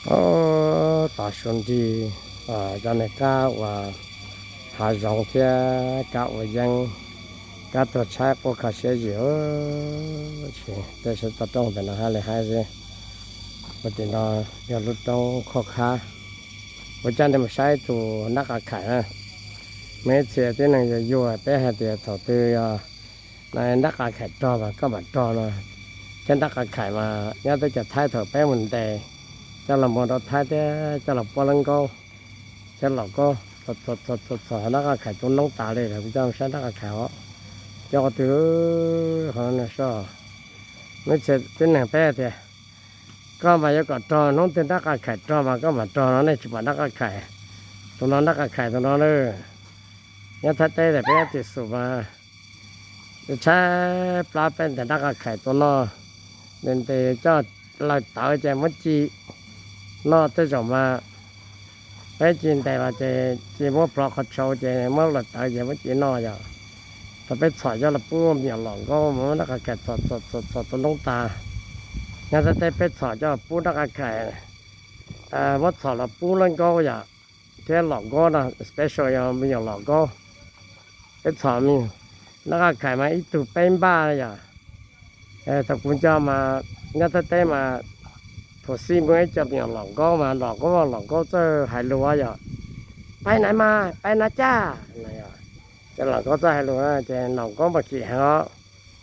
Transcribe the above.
Ob, tom su nrig, cov niag kab ua hav zoov thiab kab ua yeeb, kab tuag tshaib quaj kho siab zim. Tsis, tej saib toj roob ntawm no hab li hab xwb. Ua tim no yog lub roob khoj khab. Ua coj nej mus saib tus nrab qa khais na. Muaj ib txhia tib neeg yuag yuag peb hais tias thaum twg yog nrab qa khais rog mas koj mam rog no, thiab nrab qa khais mas nyob teb chaws Thaib thaum peb mus ntes coj los muag rau Thaib thiab coj los puab lab nkaub thiab los kaub, txhom nrab qa khais tu noob tas li lawm, kuv coj saib nrab qa khais os. Coj qhov twg, qhov no soj. Muaj ib txhia tib neeg peb tias koj mas yuav kom rog hnub twg nrab qa khais rog mas koj mam rog no, nej tsis pom nrab qa khais. Tus no nrab qa khais tus no na. Nyob Thaib teb tias peb nyob tim Xus mas tshaib plab peb ntes nrab qa khais tua noj. Ntes ntes coj laws tawv ces muab ci noj tej zaum mas peb ci ntes los ces ci muab plhov qhov tshauv ces muab laws tawv ces muab ci noj yom. Thaum peb txhom coj los pub me nyuam lom nkaub mas muab nrab qa khais txhom txhom txhom tua noob tas. Nyob Thaib teb peb txhom coj los pub nrab qa khais, muab txhom los pub lab nkaub yom, thiab lom nkaub no, special yog me nyuam lom nkaub. Peb txhom nrab qa khais mas ib tug peb npaj yom. Thaum kuv nco mas nyob Thaib teb mas thaum xij muaj ib co me nyuam lom nkaub mas lom nkaub, lom nkaub txawj hais lus yom, pais nais mas pais nais caj. Ces lom nkaub txawj hais lus ces lom nkaub mas kim heev os.